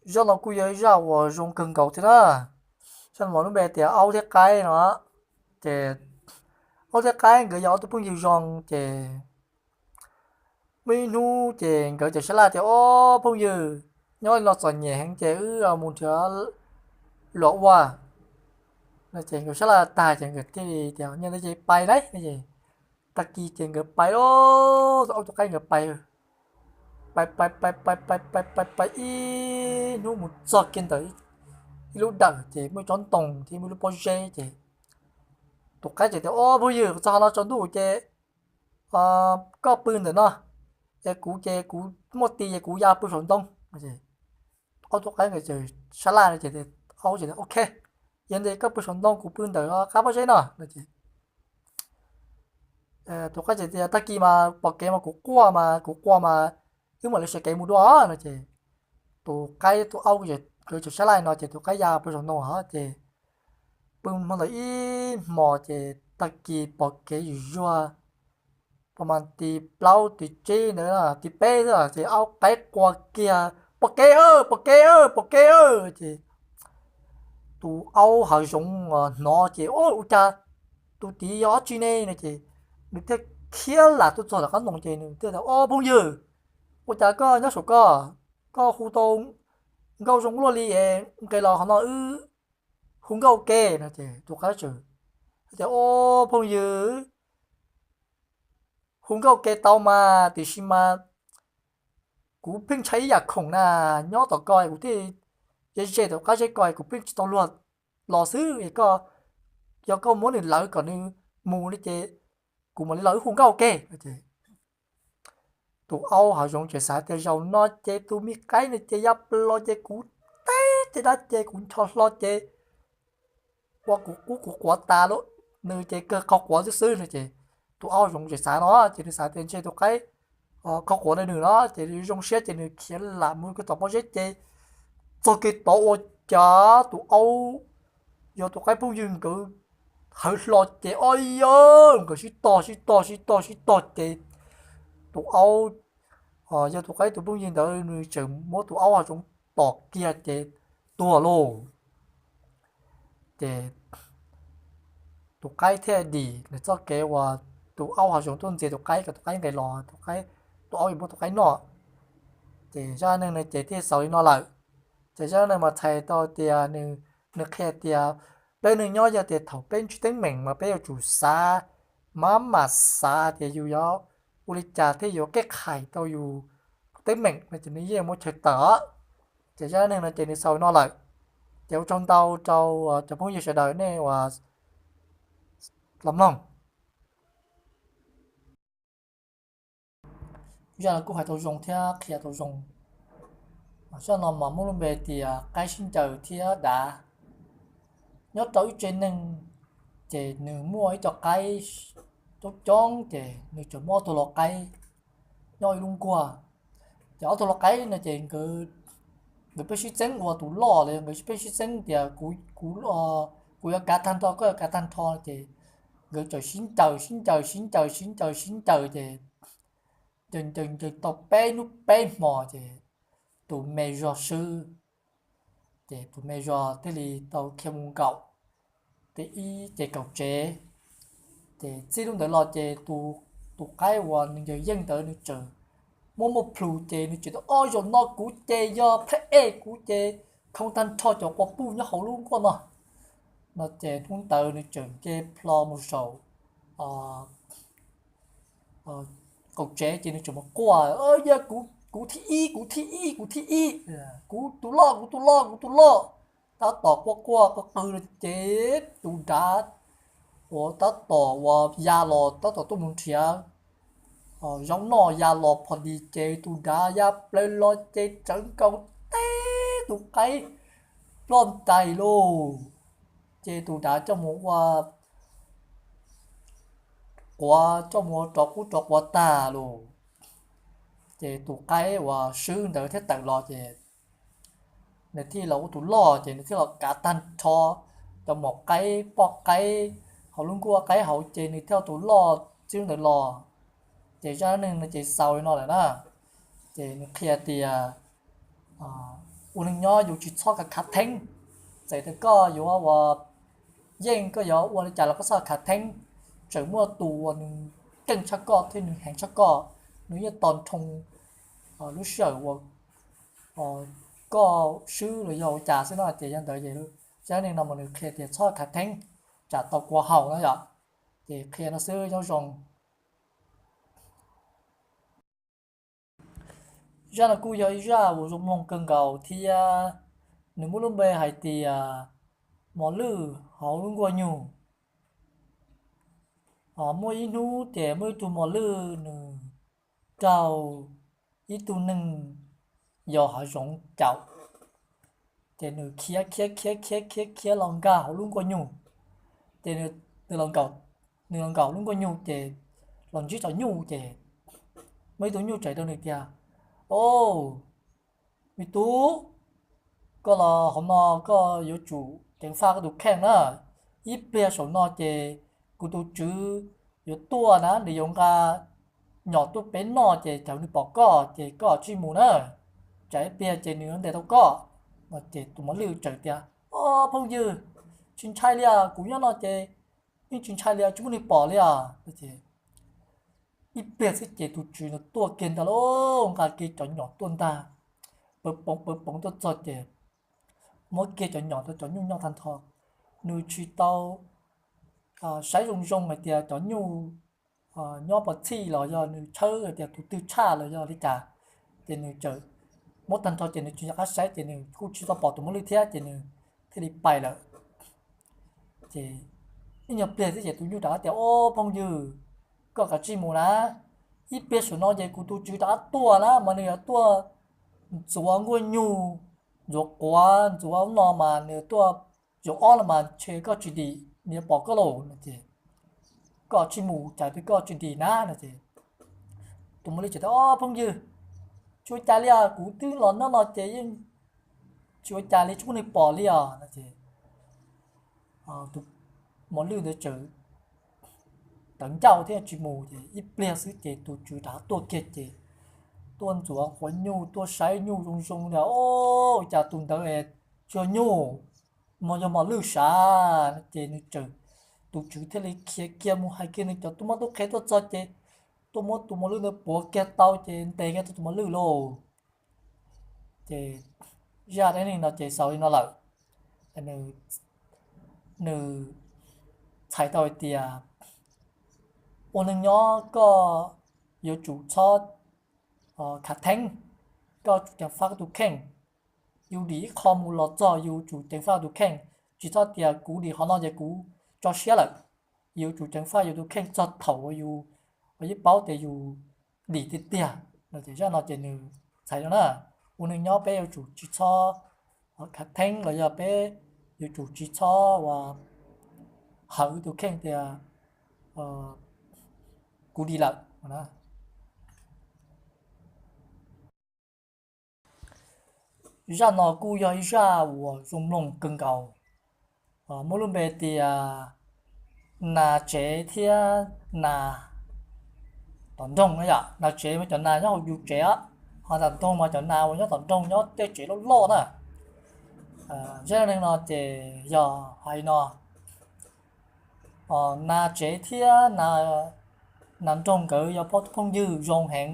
zaj no kuj yog ib zaj uas zoo kawg nkaus thiab na. Zaj no lub npe tias aub thiab qaib no. Ces aub thiab qaib nkawd yog ob tug phooj ywg zoo ces muaj ib hnub ces nkawd txawm sab laj tias, Ob phooj ywg, nyob li no txom nyem heev ces wb mus nrhiav luam ua. Ces nkawd sab laj tag ces nkawd thiaj li tias, Nyob ntawd ces pais lauj. Tag kis ces nkawd pais, aub thiab qaib nkawd pais, pais pais pais pais pais pais pais ib hnub mus txog kiag ntawm ib lub dawm ces muaj ib tsob ntoo thiab muaj ib lub pob zeb ces tus qaib txawm tias, Ob phooj ywg, txog qhov no tsaus ntuj ces koj pw ntawm no, es kuv ces kuv muaj tis ces kuv ya pw saum ntoo. Aub thiab qaib nkawd sab laj no ces aub tias, Ok, yog li ntawd koj pw saum ntoo kuv pw ntawm qab pob zeb no no ces tus qaib txawm tias, Tag kis mas pom kev mas kuv quaj mas kuv quaj mas wb mam li sawv kev mus dua no ces tus qaib tus aub nkawd txawm sab laj no ces tus qaib ya pw saum ntoo hov ces pw hmo ntawd ib hmos ces tag kis pom kev zuag zuag, pom mas tis plaub tis tsib ntawd tis peb xwb ces aub qaib quaj kiag, Pom kev, pom kev, pom kev ces tus aub hav zoov hnov ces, Ua cas tus tid yog dab tsi ne no ces nws thiaj khiav lam tuaj txog tom qab ntoo ces nws thiaj tias, Ob phooj ywg, ua cas koj nyob saum ko, koj hu tau nkauj zoo luaj li es nqis los qhov no wb hu nkauj ua ke no ces tus qaib txawm tias, Ob phooj ywg, hu nkauj ua ke tau mas tiam sis mas kuv pheej ntshai ib yam khoom na, nyob tom ko kuv thiaj ze ze tom qab zeb ko kuv pheej tsis tau luag los xwb es koj, yog koj muab nws lawv kom nws mus li ces kuv mam li los wb hu nkauj ua ke no ces tus aub hav zoov txawm xav tias, Zaum no ces tus me qaib no ces ya los ces kuv teb tej dab ces kuv ncho hlo ces ua kuv qub kuv quav tas lawm, nws ces kawg qhov quav xwb xwb no ces tus aub hav zoov txawm xav no ces nws xav tias ntshe tus qaib qhov quav ntawd nws no ces zoo siab ces nws khiav lam mus kiag tom pob zeb ces txog kiag tod ua cas tus aub yog tus qaib phooj ywg nkawd hawv hlo ces, Ob yawg, nkawd sib tog sib tog sib tog sib tog ces tus aub, yog tus qaib tus phooj ywg ntawd nws txawm muab tus aub hav zoov tom kiag ces tuag lauj. Ces tus qaib thiaj dim nws txoj kev uas tus aub hav zoov tuaj ntxias tus qaib kom tus qaib nqis los, tus qaib, tus aub yuav muab tus qaib noj. Ces zaj neeg no ces thiaj xaus li no lawm. Ces zaj neeg mas txhais tau tias nws qhia tias peb neeg nyob yog tias thaum peb ntsib teeb meem mas peb yuav tsum xav, maj mam xav tias yus yuav ua li cas thiaj yuav qhib qhais tau yus teeb meem no ces nws yeej muaj chaw tawm os. Ces zaj neeg no ces nws xaus li no lawm. Ces ua tsaug ntau rau cov phooj ywg sawv daws nej uas los mloog. Zaj no kuj hais tau zoo thiab qhia tau zoo. Zaj no mas muaj lub npe tias qaib sib ncaws thiab dav. Nyob rau ib tsev neeg, ces nws muaj ib co qaib coob coob ces nws txawm muaj ob tug lau qaib nyob ib lub nkuaj. Ces ob tug lau qaib no ces nkawd, nkawd pheej sib txeeb ua tus loj los yog nkawd pheej sib txeeb tias kuv, kuv yuav kav tag nrho, koj yuav kav tag nrho ces nkawd txawm sib ncaws sib ncaws sib ncaws sib ncaws sib ncaws ces ncaws ncaws ncaws tau peb hnub peb hmo ces tus me zog swb. Ces tus me zog thiaj li tau khiav mus nkaum tej ib ce kaum tsev. Ces txij lub ntawd los ces tus qaib uas nws ncaws yeej ntawd nws txawm muaj muaj plhus ces nws txawm tias, Ob, zaum no kuv ces yog phab ej, kuv ces khoo tag nrho cov quas puj nyob hauv lub nkuaj no. No ces hnub ntawd nws txawm nce plho mus saum qaum tsev ces nws txawm mus quaj, Yog kuv thib ib, kuv thib ib, kuv thib ib, kuv tus loj, kuv tus loj, kuv tus loj. Tab tom quaj quaj qw qw no ces tus dav uas tab tom uas ya los tab tom tuaj mus nrhiav zaub noj ya los phom dis ces tus dav ya plaws los ces tsawv nkaus teb tus qaib ploj ntais lauj. Ces tus dav coj mus ua quav, coj mus ua rov qub rov quav tag lauj. Ces tus qaib uas swb ntawd thiaj tawm los ces nws thiaj los ua tus loj ces nws thiaj los kav tag nrho cov maum qaib poj qaib hauv lub nkuaj qaib hauv ces nws thiaj ua tus loj txij ntawd los. Ces zaj dab neeg no ces xaus li no lawm na. Ces nws qhia tias ua neeg nyob yus tsis txhob khav khav theeb. Txawm tias koj yuav ua yeej, koj yuav ua li cas los koj txhob khav theeb. Tseem muaj tus uas nws keej tshaj koj thiab nws heev tshaj koj, nws yeej tos nrho lub sij hawm uas koj swb los yog ua cas xwb no. Ces yog ntawd ces zaj neeg no mas nws qhia tias txhob khav theeb, tsam tau kua haus no yom. Ces qhia no xwb, nyob zoo. Zaj no kuj yog ib zaj uas zoo mloog kawg nkaus thiab. Nws muaj lub npe hais tias mos lwj hauv lub nkuaj nyuj. Muaj ib hnub ces muaj ib tug mos lwj nws raug ib tug neeg yos hav zoov caum, ces nws khiav khiav khiav khiav khiav khiav los nkag hauv lub nkuaj nyuj. Ces nws los nkaum lub nkuaj nyuj ces los ntsib cov nyuj ces muaj ib tug nyuj tseem rau nws tias, O, me tub, koj los hauv no koj yuav tsum ceev faj koj tus kheej na. Ib pliag saum no ces kuv tus tswv yuav tuaj na, nws yuav nqa nyom tuaj peb noj ces thaum nws pom koj ces koj tsij mus na, tsam ib pliag ces nws yuav ntes tau koj. Ces tus mos lwj tseem tias, O, phooj ywg, tsis ntshai li os, kuv nyob no ces yeej tsis ntshai li os, tsis muaj neeg pom li os. Ib pliag xwb ces tus tswv no tuaj kiag ntag lauj, nqa kiag cov nyom tuaj ntag, pawv poov pawv poov tuaj txog ces muab kiag cov nyom rau cov nyuj noj tag nrho. Nws tsis tau saib zoo zoo hais tias cov nyuj nyob puas txhij los yog nws tshawb hais tias tus twg tshaj los yog li cas, ces nws txawm muab tag nrho ces nws tsis nco qab saib ces nws kuj tsis tau pom tus mos lwj thiab ces nws thiaj li pais lawm. Ces ib nyuag pliag xwb ces tus nyuj rov qab tias, O, phooj ywg, koj kav tsij mus na, ib pliag saum no ces kuv tus tswv rov qab tuaj na, mas nws yuav tuaj ntxuav nkuaj nyuj, ntxuav quav, ntxuav no mas nws tuaj zaum ob no mas ntshe koj tsis dim, nws yuav pom koj lauj no ces koj tsij mus, cas peb koj tsis dim na no ces tus mos lwj teb tias, O, phooj ywg, tsis ua cas li os, kuv twb los nyob no ces yeej tsis ua cas li, tsis muaj neeg pom li os no ces tus mos lwj ntawd tseem tawv ncauj thiab tsis mus ces ib pliag xwb ces tus tswv rov qab tuaj kiag ces tuaj ntxuav quav nyuj, tuaj saib nyuj zoo zoo tias, O, cas tus ntawd es tsis yog nyuj, mas yog mos lwj sav no ces nws tseem, tus tswv thiaj li khiav kiag mus hais kiag nws cov tub mab tub qhe tuaj txog ces tuaj muab tus mos lwj ntawd puav kiag tau ces ntes kiag tau tus mos lwj lauj. Ces zaj dab neeg no ces xaus li no lawm. Nws txhais tau hais tias ua neeg nyob koj yuav tsum txhob khav theeb, koj tsum ceev faj koj tus kheej. Yus dim ib qho mus los txog yus tsum ceev faj tus kheej, tsis txhob tias kuv dim qhov no ces kuv tso siab lawm. Yus tsum ceev faj yus tus kheej txog thaum uas yus, uas yeej paub tias yus dim tiag tiag no ces zaj no ces nws txhais no na, ua neeg nyob peb yuav tsum tsis txhob khav theeb los yog peb yuav tsum tsis txhob ua hawv tus kheej tias kuv dim lawm. Zaj no kuj yog ib zaj uas zoo mloog kawg nkaus, muaj lub npe tias nas tsev thiab nas tom nroog na yom. Nas tsev mas cov nas nyob hauv yus tsev os, ho nas nroog mas cov nas uas nyob tom nroog nyob tej tsev loj loj na. Zaj neeg no ces yog hais no, nas tsev thiab nas nroog nkawd yog phooj ywg zoo heev.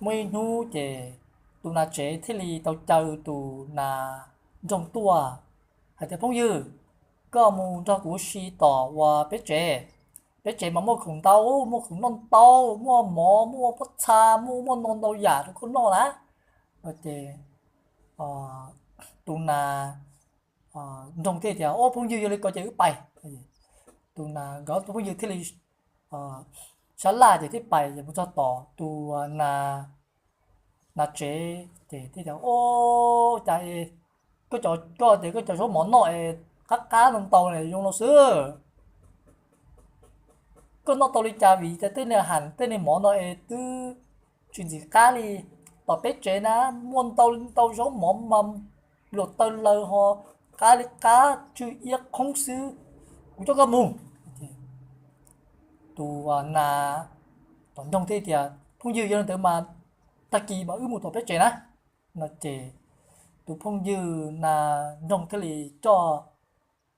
Muaj ib hnub ces tus nas tsev thiaj li tau caw tus nas nroog tuaj hais tias, Phooj ywg, koj mus nrog kuv ua si tom uas peb tsev. Peb tsev mas muaj khoom ntau, muaj khoom noj ntau, muaj mov, muaj pob txha, muaj muaj ntau ntau yam rau koj noj na. No ces tus nas nroog thiaj tias, O, phooj ywg, yog li ko ces wb pais. Tus nas nkawd tus phooj ywg thiaj li sab laj ces thiaj pais ces mus txog tom tus nas tsev ces thiaj tias, O, cas koj, koj tias koj cov zaub mov noj es qab qab ntau ntau zoo no xwb. Koj noj tau li cas vim tias tej niag ham tej niag mov no es twb tsis ntxim qab li. Tom peb tsev na muaj ntau ntau zaub mov mas luam taw laws ho qab li qab tsw iab qhoob xwb. Kuv coj koj mus. Tus nas tom nroog thiaj tias, Phooj ywg, yog li ntawd mas tag kis mas wb mus tom peb tsev na. No ces tus phooj ywg nas nroog thiaj li coj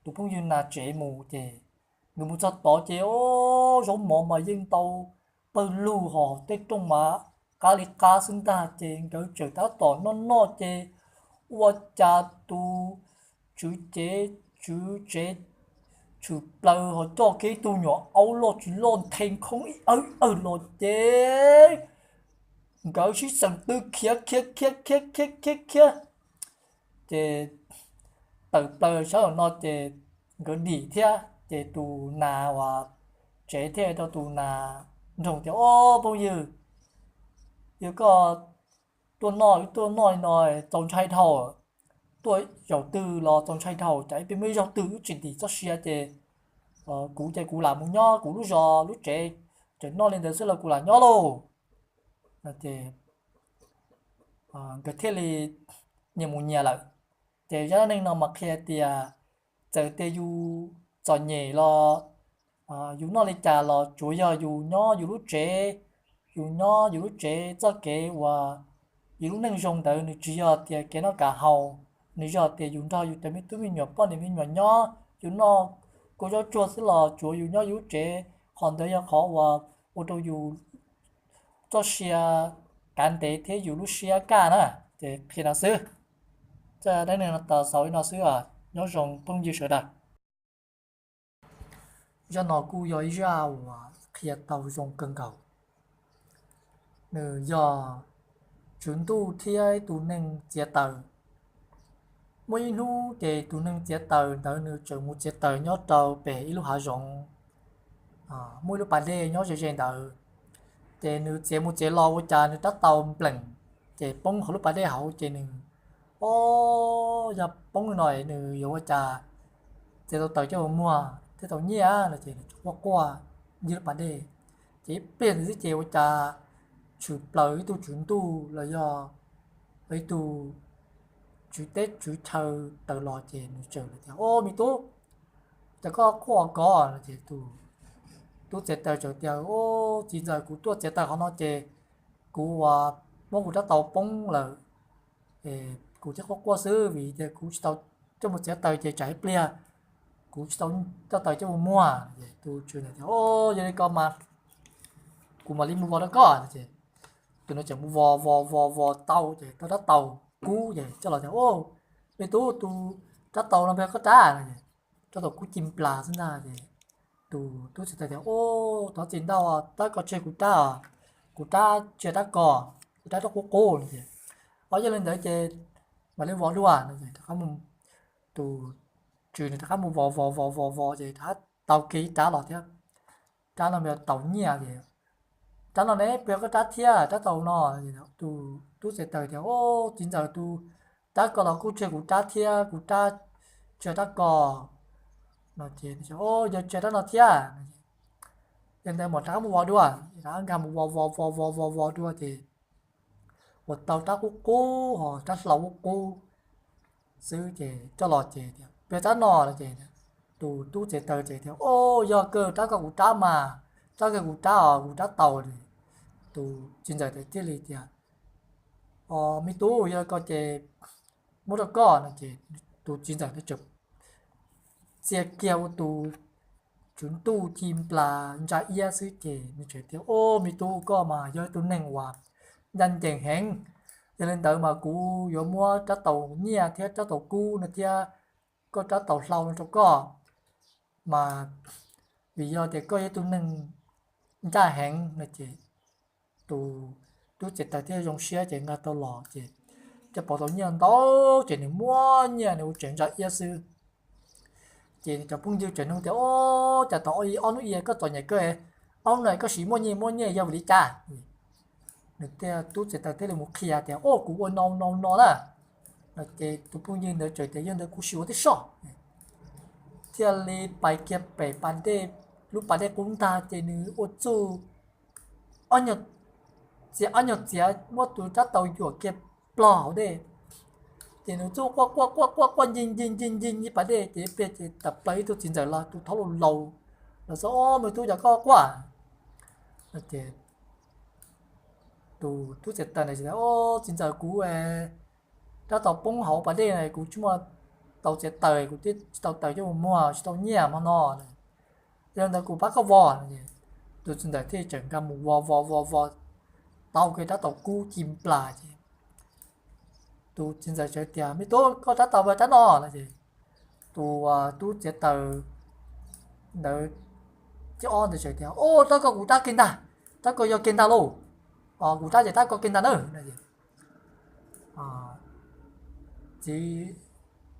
tus phooj ywg nas tsev mus ces nkawd mus txog tod ces o, zaub mov mas yeej ntau pawg lug hos tej rooj mas qab li qab xwb ntag ces nkawd tseem tab tom noj noj ces ua cas tus tswv cev tswv tsev tshwm plaws hos coj kiag ib tug nyuam aub loj tsis loj nthe khoob ib awg ib awg los ces nkawd sib xeem twb khiav khiav khiav khiav khiav khiav khiav ces tawm plaws sab no ces nkawd dim thiab ces tus nas uas tsev thiaj rau tus nas nroog tias, Ob, phooj ywg, yog koj tuaj noj wb tuaj noj li no txaus ntshai dhau, tuaj zaum twg los txaus ntshai dhau, cas ib pliag muaj ib zaug twg wb tsis ntim txoj sia ces kuv ces kuv lam mus nyob kuv lub zos lub tsev, tseem noj li ntawd xwb los kuv lam nyob lauj. Ces nkawd thiaj li nyias mus nyias lawm. Ces zaj dab neeg no mas qhia tias txawm tias yus txom nyem los yus noj li cas los tsuav yog yus nyob yus lub tsev, yus nyob yus lub tsev txoj kev uas yus lub neej zoo ntawd nws tsis yog tias kev noj kev haus, nws yog tias yus nrog yus cov me tub me nyuam poj niam me nyuam nyob, yus noj kua zaub tsuag xwb los tsuav yus nyob yus lub tsev, qhov ntawd yog qhov uas ua rau yus txoj sia kav ntev thiab yus lub siab kaj na. Ces qhia no xwb. Zaj dab neeg no tau xaus li no xwb, nyob zoo phooj ywg sawv daws. Zaj no kuj yog ib zaj uas qhia tau zoo kawg nkaus. Nws yog tswv ntuj thiab ib tug neeg txiav taws. Muaj ib hnub ces tus neeg txiav taws ntawd nws tseem mus txiav taws nyob rau pem ib lub hav zoov, muaj ib lub pas dej nyob ze ze ntawd. Ces nws txiav mus txiav los ua cas nws rab taus npleem, ces poob hauv lub pas dej hauv ces nws, o, yog poob li no nws yuav ua cas txiav tau taws coj mus muag thiaj tau nyiaj no ces nws quaj quaj ncig lub pas dej. Ces ib pliag ntawd xwb ces ua cas tshwm plaws ib tug tswv ntuj los yog ib tug tswv teb tswv chaw tawm los ces nws tseem tias, O, me tub, cas koj quaj kov? Ces tus tub txiav taws tseem tias, O, txiv ntxawm, kuv tuaj txiav taws qhov no ces kuv uas muab kuv rab taus poob lawm, kuv thiaj quaj quaj xwb vim tias kuv tsis tau coj mus txiav taws ces tsam ib pliag kuv tsis tau coj taws coj mus muag. Tus tswv tias, O, yog li ko mas kuv mam li mus vos rau koj. Tus no tseem mus vos vos vos vos tau ces tau rab taus kub ces coj los tias, O, me tub, tus rab taus no puas yog koj rab? Rab taus kub ci nplas xwb ntag. Ces tus tub txiav taws tias, O, thov txim ntau, tab koj tseg kuv rab, kuv rab tsis yog rab ko, kuv rab rab qub qub no ces, O, yog li ntawd ces mam li vos dua no ces rov qab mus, tus tswv nws rov qab mus vos vos vos vos vos ces rov qab tau kiag ib rab los thiab. Rab no mas taus nyiaj ces, Rab no ne puas yog koj rab thiab, rab taus no? Tus tub txiav taws tias, O, txiv ntxawm, tus rab ko los kuj tsis yog kuv rab thiab, kuv rab tsis yog rab ko no ces, O, yog tsis yog rab no thiab. Yog ntawd mam rov qab mus vos dua. Rov qab nkag mus vos vos vos vos vos vos dua ces ua tau rab qub qub hos rab hlau qub qub xwb ces coj los ces tias, Puas yog rab no? No ces tus tub txiav taws ces tias, O, yog kawg, rab ko kuv rab mas, rab ko kuv rab os, kuv rab taus. Tus txiv ntxawm thiaj li tias, O, me tub, yog ko ces muab rau koj no ces tus txiv ntxawm tseem txia kiag ua tus tswv ntuj ci nplas ntsa iab xwb ces nws tseem tias, O, me tub, koj mas yog ib tug neeg uas ncaj ncees heev. Yog li ntawd mas kuv yuav muab rab taus nyiaj thiab rab taus kub no thiab koj rab taus hlau no rau koj mas, vim yog tias koj yog ib tug neeg ncaj heev no ces tus tub txiav taws thiaj zoo siab ces nkag tau los ces thiaj pauv tau nyiaj ntau ces nws muab nyiaj nws ua tsev ntsa iab xwb. Ces nws cov phooj ywg tseem nug tias, O, cas tau ob hnub ib koj txom nyem kawg, ob hnub no koj siv muaj nyiaj muaj nyiaj yog vim li cas? Nws thiaj, tub txiav taws thiaj li mus qhia tias, O, kuv ua nau nau no na. Ces tus phooj ywg ntawd tseem tias, Yog ntawd kuv sim ua tib soj. Thiaj li pais kiag pem pas dej, lub pas dej qub ntag ces nws ua txuj txiav ob nyuag txiav muab tus rab taus yuam kiag plog hauv dej. Ces nws txuj quaj quaj quaj quaj quaj ncig ncig ncig ncig ncig pas dej ces ib pliag ces tawm plaws ib tug txiv ntxawm los tus thaub laus laus los xav, O, me tub, cas koj quaj? Ces tus tub txiav taws ntawd tias, O, txiv ntxawm, kuv rab taus poob hauv pas dej no kuv tsis muaj tau txiav taws, kuv thiaj tsis tau taws coj mus muag, tsis tau nyiaj hmo no. Yog li ntawd kuv pab koj vos. Tus txiv ntxawm thiaj tseem nkag mus vos vos vos vos tau kiag rab taus kub ci nplas ces tus txiv ntxawm sawv tias, Me tub, koj rab taus rab no no ces tus tub txiav taws ntawd thib ob ntawd sawv tias, Au, rab ko kuv rab kiag ntag, rab ko yog kiag ntag lauj, kuv rab ces rab ko kiag ntag na. Txiv,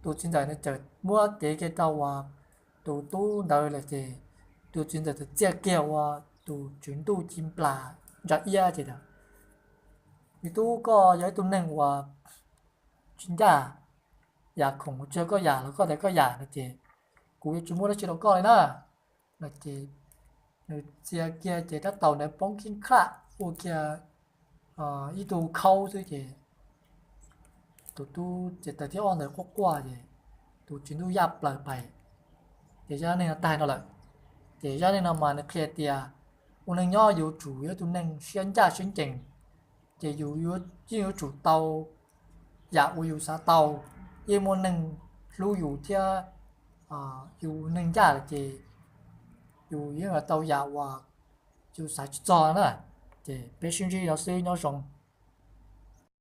tus txiv ntxawm txawm muab tev kiag rau tus tub ntawd lawm ces tus txiv ntxawm txawm txia kiag ua tus tswv ntuj ci nplas ntsa iab ces tias, Me tub, koj yog ib tug neeg uas tsis ncaj, yam khoom tsis yog koj yam los koj tias koj yam no ces kuv yuav tsis muab dab tsi rau koj li na. No ces nws txia kiag ces rab taus ntawd poob khib khlaj ua kiag ib tug khaub xwb ces tus tub txiav taws thib ob ntawd quaj quaj ces tus tswv ntuj yaj plaws pais. Ces zaj dab neeg no tag no lawm. Ces zaj dab neeg no mas nws qhia tias ua neeg nyob yuav tsum yog tus neeg siab ncaj siab ncees, ces yus yeej yuav tsum tau yam uas yus xav tau, yeej muaj neeg hlub yus thiab yus neeg ncaj lawm ces yus yeej yuav tau yam uas yus xav tsis txog na. Ces peb sib ntsib no xwb, nyob zoo.